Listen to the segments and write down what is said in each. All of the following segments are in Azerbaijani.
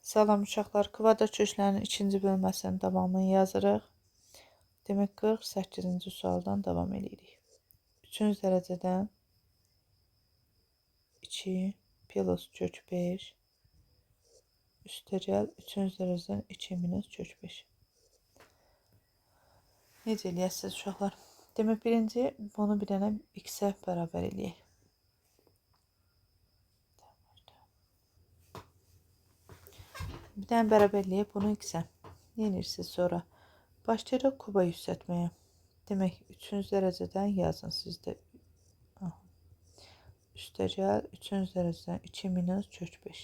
Salam uşaqlar, kvadrat köklərinin ikinci bölməsinin davamını yazırıq. Demək 48-ci sualdan davam edirik. 3-cü dərəcədən 2 plus kök 5 üstəgəl 3-cü dərəcədən 2 minus kök 5. Necə eləyəsiniz uşaqlar? Demək birinci bunu bir dənə x-ə bərabər eləyək. Bir dənə bərabər eləyək bunu x-ə. Nə edirsiniz sonra? Başlayırıq kuba yüksəltməyə. Demək 3-cü dərəcədən yazın sizdə. Üstəgəl 3-cü dərəcədən 2 minus kök 5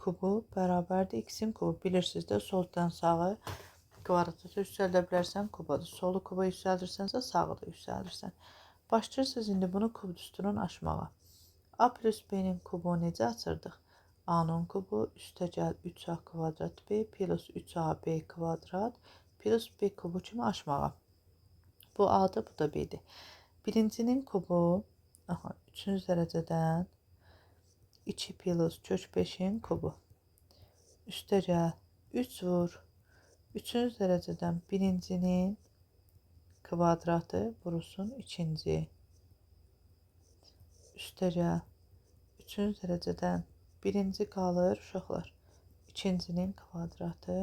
kubu bərabərdir x-in kubu. Bilirsiniz də soldan sağı kvadrata yüksəldə bilərsən kubadır. Solu kuba yüksəldirsənsə sağı da yüksəldirsən. Başlayırsınız indi bunu kub düsturun aşmağa. A plus B-nin kubu necə açırdıq? A-nın kubu üstəgəl 3A kvadrat B plus 3AB kvadrat plus B kubu kimi aşmağa. Bu A-dır, bu da B-dir. Birincinin kubu aha, 3-cü dərəcədən 2 plus kök 5-in kubu. Üstəgəl 3 vur. 3-cü dərəcədən birincinin kvadratı vurulsun ikinci. Üstəgəl 3-cü dərəcədən birinci qalır uşaqlar. İkincinin kvadratı.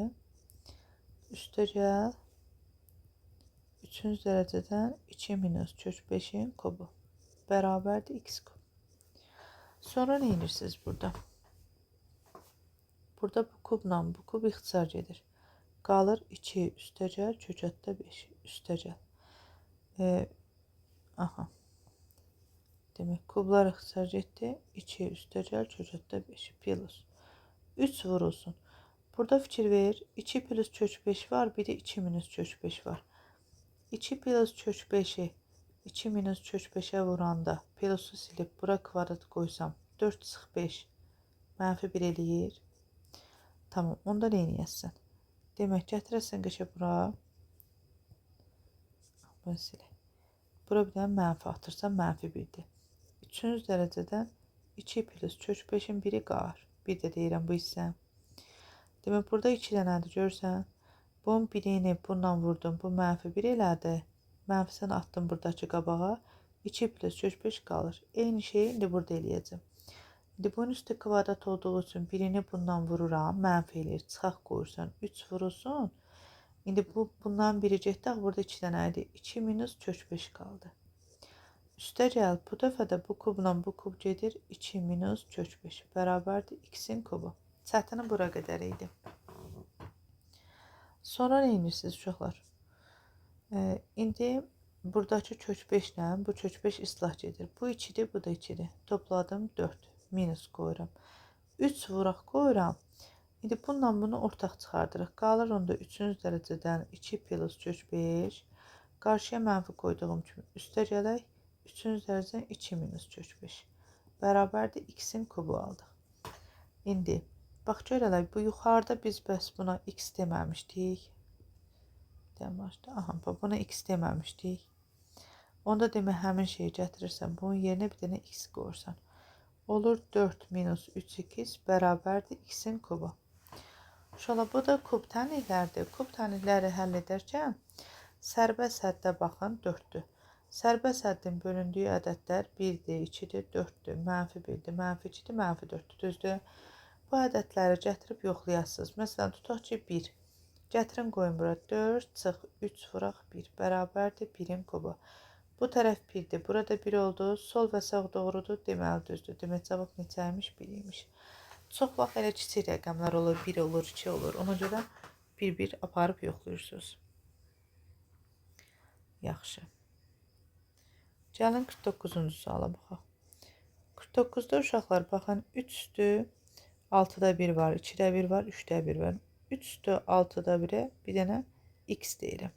Üstəgəl 3-cü dərəcədən 2 minus kök 5-in kubu. Bərabərdir x kub. Sonra nə edirsiniz burada? Burada bu kubla bu kub ixtisar gedir. Qalır 2 üstəgəl kökətdə 5 üstəgəl. Aha. Demək kublar ixtisar getdi. 2 üstəgəl kökətdə 5 plus 3 vurulsun. Burada fikir ver. 2 plus kök 5 var. Bir də 2 minus kök 5 var. 2 plus kök 5-i 2 minus kök 5-ə vuranda plusu silib bura kvadrat qoysam 4 çıx 5 mənfi 1 eləyir. Tamam. Onda nə eləyəsən? Demək gətirəsən qəşə bura. Bunu silək. Bura bir dənə mənfi atırsan mənfi 1-dir. 3-cü dərəcədən 2 plus kök 5-in biri qalır. Bir də deyirəm bu hissə. Demək burada 2 dənədir görürsən. Bunun birini bununla vurdum. Bu mənfi 1 elədi. Mənfisini atdım buradakı qabağa. 2 plus kök 5 qalır. Eyni şeyi indi burada eləyəcəm. İndi bunun üstü kvadrat olduğu üçün birini bundan vururam. Mənfi eləyir. Çıxaq qoyursan. 3 vurulsun. İndi bu bundan biri getdi. Burada 2 dənə idi. 2 minus kök 5 qaldı. Üstəgəl bu dəfə də bu kubla bu kub gedir. 2 minus kök 5 bərabərdir x-in kubu. Çətini bura qədər idi. Sonra nə edirsiniz uşaqlar? İndi buradakı kök 5 ilə bu kök 5 islah gedir. Bu 2-dir, bu da 2-dir. Topladım 4. Minus qoyuram. 3 vuraq qoyuram. İndi bununla bunu ortaq çıxardırıq. Qalır onda 3-cü dərəcədən 2 plus kök 5. Qarşıya mənfi qoyduğum kimi üstə gələk. 3-cü dərəcədən 2 minus kök 5. Bərabərdir x-in kubu aldıq. İndi bax görələr bu yuxarıda biz bəs buna x deməmişdik. Aha, buna x deməmişdik. Onda demək həmin şeyi gətirirsən, bunun yerinə bir dənə x qoyursan. Olur 4 minus 3x bərabərdir x-in kubu. Uşaqlar, bu da kub tənliklərdir. Kub tənlikləri həll edərkən sərbəst həddə baxın 4-dür. Sərbəst həddin bölündüyü ədədlər 1-dir, 2-dir, 4-dür, mənfi 1-dir, mənfi 2-dir, mənfi 4-dür. Düzdür? Bu ədədləri gətirib yoxlayasınız. Məsələn, tutaq ki, 1. Gətirin, qoyun bura. 4 çıx 3 vuraq 1 bərabərdir 1-in kubu. Bu tərəf 1-dir. Burada 1 oldu. Sol və sağ doğrudur. Deməli, düzdür. Demək, cavab neçə imiş? 1 imiş. Çox vaxt elə kiçik rəqəmlər olur. 1 olur, 2 olur. Ona görə bir-bir aparıb yoxlayırsınız. Yaxşı. Gəlin 49-cu suala baxaq. 49-da uşaqlar baxın 3 üstü 6-da 1 var, 2-də 1 var, 3-də 1 var. 3 üstü 6-da 1-ə bir dənə x deyirəm.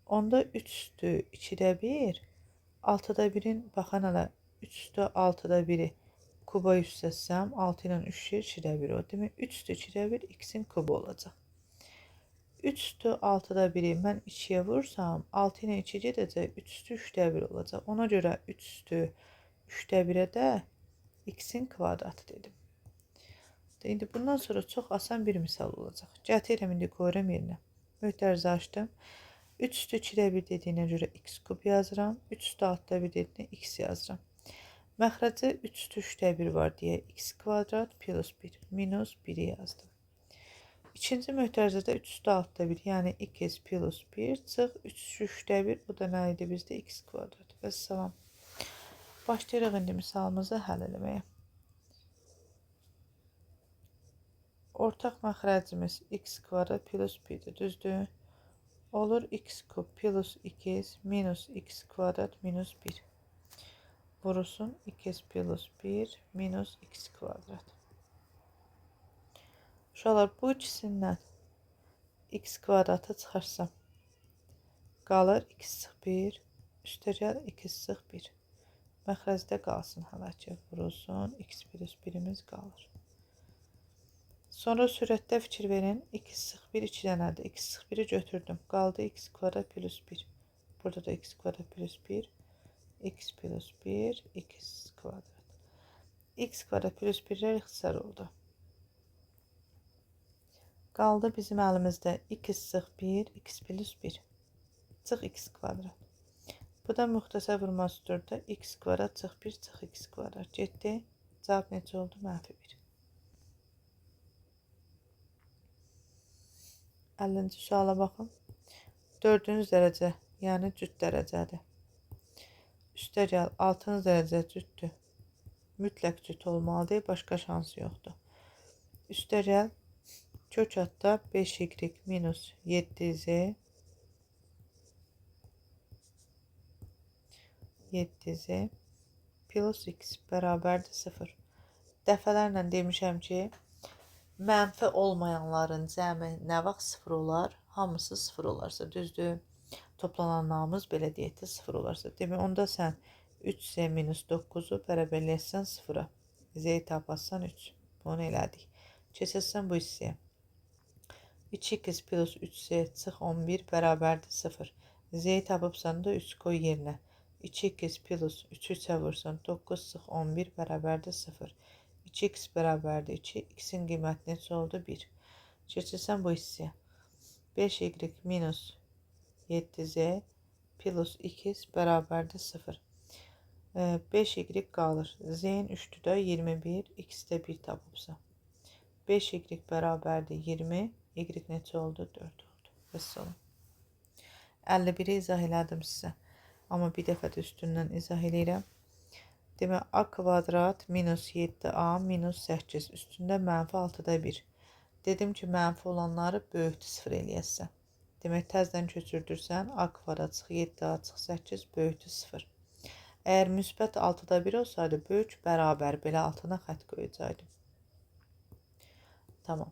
Onda 3 üstü 2-də 1, 6-da 1-in baxın hələ 3 üstü 6-da 1-i kuba yüksəltsəm 6 ilə 3 2-də 1 o. Demək 3 üstü 2-də 1 x-in kubu olacaq. 3 üstü 6-da 1-i mən 2-yə vursam 6 ilə 2 gedəcək 3 üstü 3-də 1 olacaq. Ona görə 3 üstü 3-də 1-ə də x-in kvadratı dedim. asandır. İndi bundan sonra çox asan bir misal olacaq. Gətirirəm, indi qoyuram yerinə. Möhtərizə açdım. 3 üstü 2-də 1 dediyinə görə x kub yazıram. 3 üstü 6-da 1 dediyinə x yazıram. Məxrəci 3 üstü 3-də 1 var deyə x kvadrat plus 1 minus 1-i yazdım. İkinci möhtərizədə 3 üstü 6-da 1, yəni x plus 1 çıx 3 üstü 3-də 1, bu da nə idi bizdə? X kvadrat. Vəssalam. Başlayırıq indi misalımızı həll eləməyə. Ortaq məxrəcimiz x kvadrat plus 1-dir, düzdür? Olur x kub plus 2 minus x kvadrat minus 1. Vurulsun x plus 1 minus x kvadrat. Uşaqlar, bu ikisindən x kvadratı çıxarsam qalır x çıx 1, üstəgəl x çıx 1. Məxrəcdə qalsın hələ ki, vurulsun x plus 1-imiz qalır. Sonra sürətdə fikir verin, x çıx 1 2 dənədir. X çıx 1-i götürdüm. Qaldı x kvadrat plus 1. Burada da x kvadrat plus 1, x plus 1, x kvadrat. X kvadrat plus 1-lər ixtisar oldu. Qaldı bizim əlimizdə x çıx 1, x plus 1. Çıx x kvadrat. Bu da müxtəsər vurma üstürdə x kvadrat çıx 1, çıx x kvadrat. Getdi. Cavab necə oldu? Mənfi 1. 50-ci suala baxın. 4-cü dərəcə, yəni cüt dərəcədir. Üstəgəl 6-cı dərəcə cütdür. Mütləq cüt olmalıdır, başqa şansı yoxdur. Üstəgəl kök atda 5y minus 7z 7z plus x bərabərdir 0. Dəfələrlə demişəm ki, mənfi olmayanların cəmi nə vaxt 0 olar? Hamısı 0 olarsa, düzdür? Toplananlarımız belə deyək də 0 olarsa. Demək, onda sən 3z minus 9-u bərabərləyəsən 0-a. Z-i tapasan 3. Bunu elədik. Keçəsən bu hissəyə. 2x plus 3z çıx 11 bərabərdir 0. Z-i tapıbsan da 3 qoy yerinə. 2x plus 3-ü 3-ə vursan 9 çıx 11 bərabərdir 0. 2x bərabərdir 2. X-in qiyməti necə oldu? 1. Keçirsən bu hissəyə. 5y minus 7z plus x bərabərdir 0. 5y qalır. Z-in 3-dür də 21, x-də 1 tapıbsan. 5y bərabərdir 20, y necə oldu? 4 oldu. Vəssalam. 51-i izah elədim sizə. Amma bir dəfə də üstündən izah eləyirəm. Demək, a kvadrat minus 7a minus 8 üstündə mənfi 6-da 1. Dedim ki, mənfi olanları böyükdür 0 eləyəsən. Demək, təzdən köçürdürsən, a kvadrat çıx 7a çıx 8 böyükdür 0. Əgər müsbət 6-da 1 olsaydı, böyük bərabər belə altına xətt qoyacaqdım. Tamam.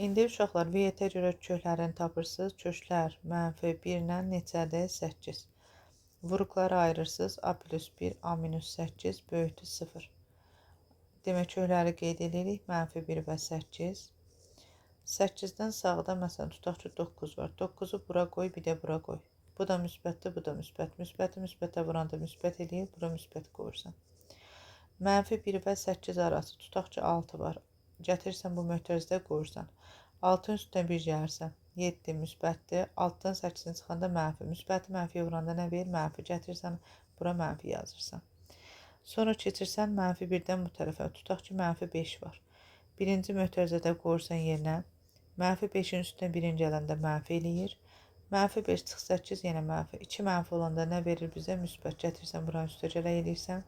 İndi uşaqlar, VT görə köklərini tapırsınız. Köklər mənfi 1 ilə neçədir? 8. Vuruqları ayırırsınız. A plus 1, A minus 8 böyükdür 0. Demək, kökləri qeyd edirik. Mənfi 1 və 8. 8-dən sağda məsələn tutaq ki 9 var. 9-u bura qoy, bir də bura qoy. Bu da müsbətdir, bu da müsbət. Müsbəti müsbətə vuranda müsbət eləyir, bura müsbət qoyursan. Mənfi 1 və 8 arası tutaq ki 6 var. Gətirsən bu möhtərizdə qoyursan. 6-nın üstünə 1 gəlirsən. 7 müsbətdir. 6-dan 8-in çıxanda mənfi. Müsbəti mənfiyə vuranda nə verir? Mənfi. Gətirsən bura mənfi yazırsan. Sonra keçirsən mənfi 1-dən bu tərəfə. Tutaq ki mənfi 5 var. Birinci möhtərizədə qoyursan yerinə. Mənfi 5-in üstünə 1-in gələndə mənfi eləyir. Mənfi 5 çıx 8 yenə mənfi. 2 mənfi olanda nə verir bizə? Müsbət. Gətirsən buranın üstə gələk eləyirsən.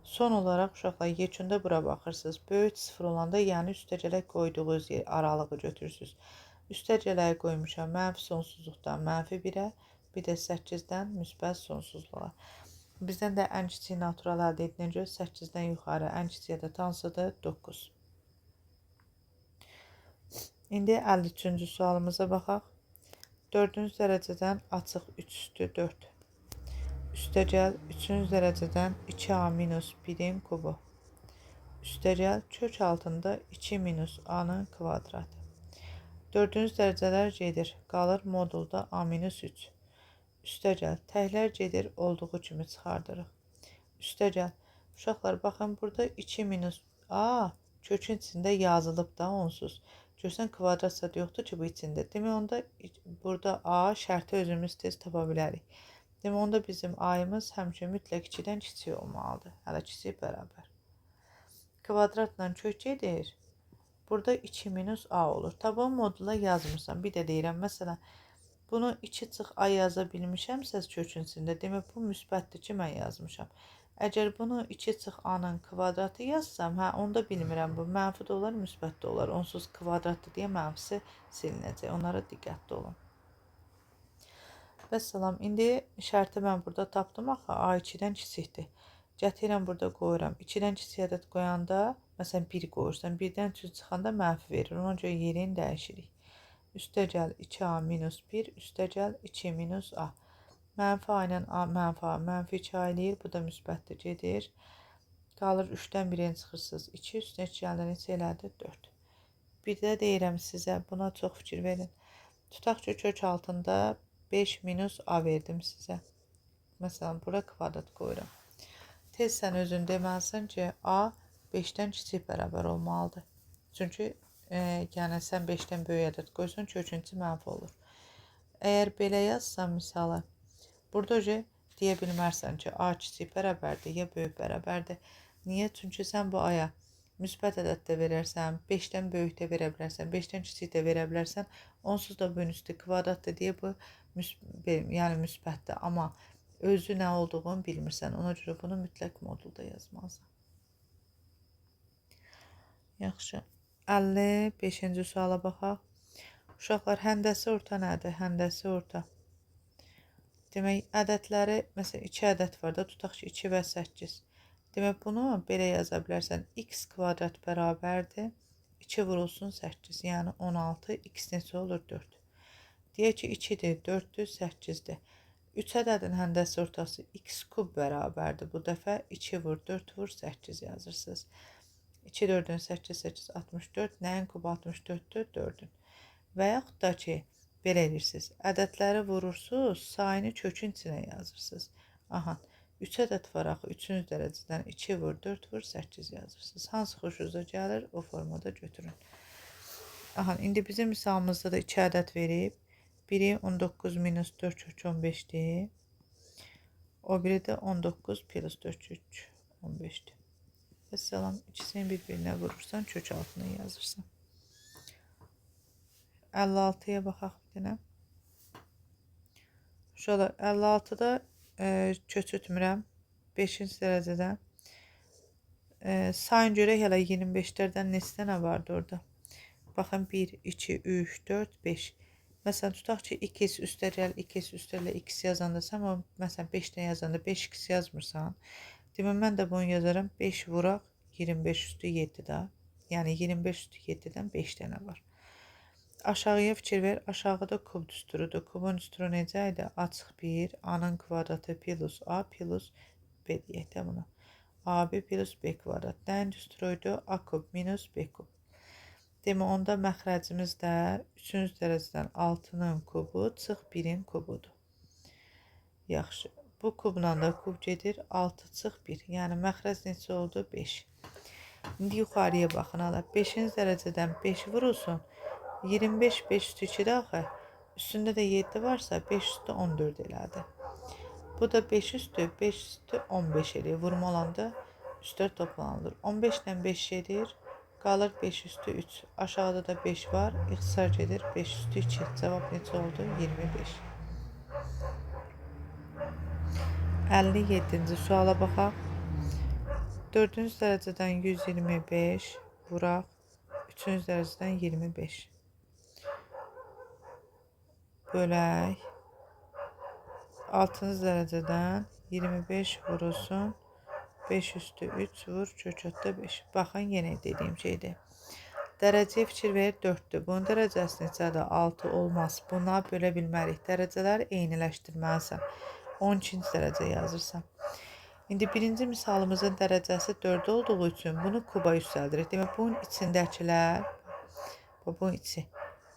Son olaraq uşaqlar yekunda bura baxırsınız. Böyük 0 olanda yəni üstəgələk qoyduğunuz yer aralığı götürürsünüz. Üstəgələyi qoymuşam mənfi sonsuzluqdan mənfi 1-ə, bir də 8-dən müsbət sonsuzluğa. Bizdən də ən kiçik natural əldə edilənə görə 8-dən yuxarı ən kiçiyə də hansıdır? 9. İndi 53-cü sualımıza baxaq. 4-cü dərəcədən açıq 3 üstü 4. Üstəgəl 3-cü dərəcədən 2a minus 1-in kubu. Üstəgəl kök altında 2 minus a-nın kvadratı. 4-cü dərəcələr gedir. Qalır modulda a minus 3. Üstəgəl təklər gedir olduğu kimi çıxardırıq. Üstəgəl uşaqlar baxın burada 2 minus a Kökün içində yazılıb da onsuz. Görsən kvadrat zad yoxdur ki, bu içində. Demək onda burada A şərti özümüz tez tapa bilərik. Demək onda bizim A-yımız həmişə mütləq 2-dən kiçik olmalıdır. Hələ kiçik bərabər. Kvadratla kök gedir. Burada 2 minus A olur. Tabi bunu modula yazmırsan. Bir də deyirəm, məsələn, bunu 2 çıx A yaza bilmişəmsə kökün içində, demək bu müsbətdir ki, mən yazmışam. Əgər bunu 2 çıx A-nın kvadratı yazsam, hə, onda bilmirəm, bu mənfi də olar, müsbət də olar. Onsuz kvadratdır deyə mənfisi silinəcək. Onlara diqqətli olun. Vəssalam, indi şərti mən burada tapdım axı, A 2-dən kiçikdir. Gətirirəm, burada qoyuram. 2-dən kiçik ədəd qoyanda, məsələn, 1 qoyursan, 1-dən 3 çıxanda mənfi verir. Ona görə yerini dəyişirik. Üstə gəl 2A minus 1, üstə gəl 2 minus A. Mənfi A ilə A, mənfi A, mənfi 2A eləyir. Bu da müsbətdir, gedir. Qalır 3-dən 1-in çıxırsınız. 2, üstünə 2 gəldə neçə elədi? 4. Bir də deyirəm sizə, buna çox fikir verin. Tutaq ki, kök altında 5 minus A verdim sizə. Məsələn, bura kvadrat qoyuram. Tez sən özün deməlisən ki, A 5-dən kiçik bərabər olmalıdır. Çünki yəni sən 5-dən böyük ədəd qoysan, köküncü mənfi olur. Əgər belə yazsan misalı, burada deyə bilmərsən ki, A kiçik bərabərdir, ya böyük bərabərdir. Niyə? Çünki sən bu Aya müsbət ədəd də verərsən, 5-dən böyük də verə bilərsən, 5-dən kiçik də verə bilərsən. Onsuz da bunun üstü kvadratdır deyə bu yəni müsbətdir. Amma özü nə olduğunu bilmirsən. Ona görə bunu mütləq modulda yazmalısan. Yaxşı. 55-ci suala baxaq. Uşaqlar, həndəsi orta nədir? Həndəsi orta. Demək, ədədləri, məsələn, 2 ədəd var da, tutaq ki, 2 və 8. Demək, bunu belə yaza bilərsən. X kvadrat bərabərdir. 2 vurulsun 8, yəni 16. X neçə olur? 4. Deyək ki, 2-dir, 4-dür, 8-dir. 3 ədədin həndəsi ortası x kub bərabərdir. Bu dəfə 2 vur, 4 vur, 8 yazırsınız. 2, 4-ün 8, 8, 64. Nəyin kubu 64-dür? 4-ün. Və yaxud da ki, belə edirsiniz. Ədədləri vurursunuz, sayını kökün içinə yazırsınız. Aha, 3 ədəd var axı, 3-cü dərəcədən 2 vur, 4 vur, 8 yazırsınız. Hansı xoşunuza gəlir, o formada götürün. Aha, indi bizim misalımızda da 2 ədəd verib. Biri 19 minus 4 kök 15-dir. O biri də 19 plus 4 kök 15-dir. Vəssalam, ikisini bir-birinə vurursan, kök altına yazırsan. 56-ya baxaq bir dənə. Uşaqlar, 56-da köçürtmürəm. 5-ci dərəcədən. Sayın görək hələ 25-lərdən neçə dənə vardı orada. Baxın, 1, 2, 3, 4, 5. Məsələn, tutaq ki, 2 üstəgəl 2 üstəgəl x yazanda sən o, məsələn, 5 dənə yazanda 5x yazmırsan. Demək, mən də bunu yazaram. 5 vuraq 25 üstü 7 də. Yəni 25 üstü 7-dən 5 dənə var. Aşağıya fikir ver. Aşağıda kub düsturudur. Kubun düsturu necə idi? A çıx 1, A-nın kvadratı plus A plus B deyək də bunu. AB plus B kvadrat. Nəyin düsturuydu? A kub minus B kub. Demək, onda məxrəcimiz də 3-cü dərəcədən 6-nın kubu çıx 1-in kubudur. Yaxşı. Bu kubla da kub gedir. 6 çıx 1. Yəni məxrəc neçə oldu? 5. İndi yuxarıya baxın. Hala 5-ci dərəcədən 5 vurulsun. 25 5 üstü 2-dir axı. Üstündə də 7 varsa 5 üstü 14 elədi. Bu da 5 üstü 5 üstü 15 eləyir. Vurma olanda üstlər toplanılır. 15-dən 5 gedir. Qalır 5 üstü 3. Aşağıda da 5 var. İxtisar gedir. 5 üstü 2. Cavab neçə oldu? 25. 57-ci suala baxaq. 4-cü dərəcədən 125 vuraq. 3-cü dərəcədən 25. Bölək. 6-cı dərəcədən 25 vurulsun. 5 üstü 3 vur, kökətdə 5. Baxın, yenə dediyim şeydir. Dərəcəyə fikir ver, 4-dür. Bunun dərəcəsi neçədir? 6 olmaz. Buna bölə bilmərik. Dərəcələri eyniləşdirməlisən. 12-ci dərəcə yazırsan. İndi birinci misalımızın dərəcəsi 4 olduğu üçün bunu kuba yüksəldirik. Demək, bunun içindəkilər, bunun içi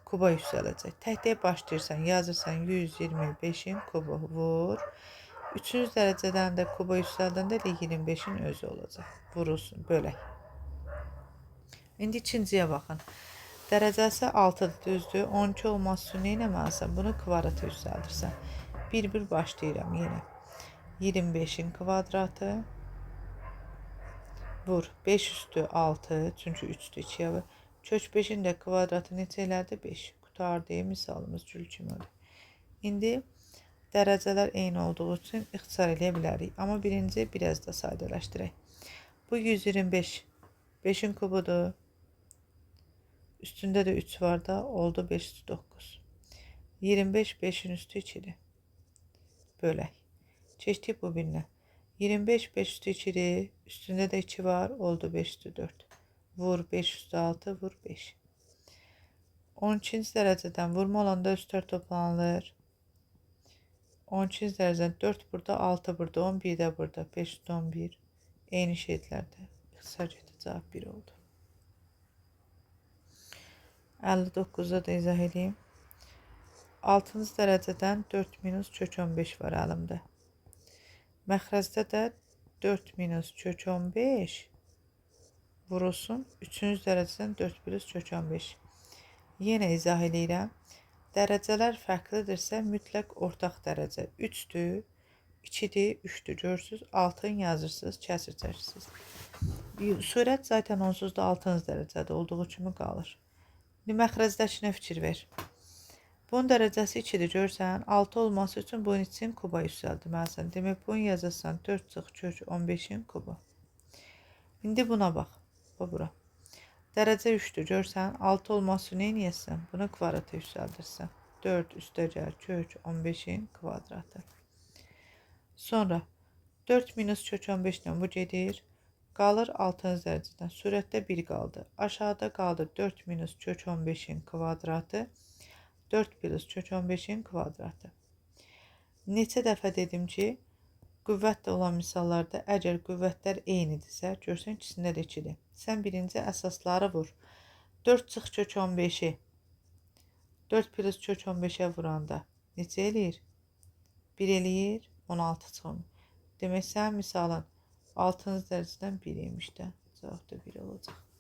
kuba yüksələcək. Tək-tək başlayırsan, yazırsan 125-in kubu vur. 3-cü dərəcədən də kuba yüksəldəndə də 25-in özü olacaq. Vurulsun, bölək. İndi ikinciyə baxın. Dərəcəsi 6-dır, düzdür. 12 olması üçün nə etməlisən? Bunu kvadrata yüksəldirsən. Bir-bir başlayıram yenə. 25-in kvadratı vur. 5 üstü 6, çünki 3-dür 2-yə vur. Kök 5-in də kvadratı neçə elədi? 5. Qutardı misalımız gül kimidir. İndi dərəcələr eyni olduğu üçün ixtisar eləyə bilərik. Amma birinci biraz da sadələşdirək. Bu 125. 5-in kubudur. Üstündə də 3 var da, oldu 5 üstü 9. 25, 5-in üstü 2-dir. Bölək. Keçdik bu birinə. 25, 5 üstü 2-dir. Üstündə də 2 var, oldu 5 üstü 4. Vur 5 üstü 6, vur 5. 12-ci dərəcədən vurma olanda üstlər toplanılır. 12-ci dərəcədən 4 burada, 6 burada, 11 də burada. 5 üstü 11. Eyni şeylərdir. İxtisar getdi, cavab 1 oldu. 59-da da izah edeyim. 6-cı dərəcədən 4 minus kök 15 var əlimdə. Məxrəcdə də 4 minus kök 15 vurulsun. 3-cü dərəcədən 4 plus kök 15. Yenə izah eləyirəm. Dərəcələr fərqlidirsə mütləq ortaq dərəcə 3-dür, 2-dir, 3-dür. Görürsünüz, 6-nı yazırsınız, kəsir çəkirsiniz. Sürət zaten onsuz da 6-cı dərəcədə olduğu kimi qalır. İndi məxrəcdəkinə fikir ver. Bunun dərəcəsi 2-dir, görürsən. 6 olması üçün bunun için kuba yüksəltməlisən. Demək, bunu yazasan 4 çıx kök 15-in kubu. İndi buna bax. Bu bura. Dərəcə 3-dür, görürsən. 6 olması üçün nə eləyəsən? Bunu kvadrata yüksəldirsən. 4 üstəgəl kök 15-in kvadratı. Sonra 4 minus kök 15 ilə bu gedir. Qalır 6-cı dərəcədən. Sürətdə 1 qaldı. Aşağıda qaldı 4 minus kök 15-in kvadratı. 4 plus kök 15-in kvadratı. Neçə dəfə dedim ki, qüvvət də olan misallarda əgər qüvvətlər eynidirsə, görsən ikisində də 2-dir. Sən birinci əsasları vur. 4 çıx kök 15-i 4 plus kök 15-ə vuranda neçə eləyir? 1 eləyir, 16 çıxım. Demək, sənin misalın 6-cı dərəcədən 1 imiş də. Cavab da 1 olacaq.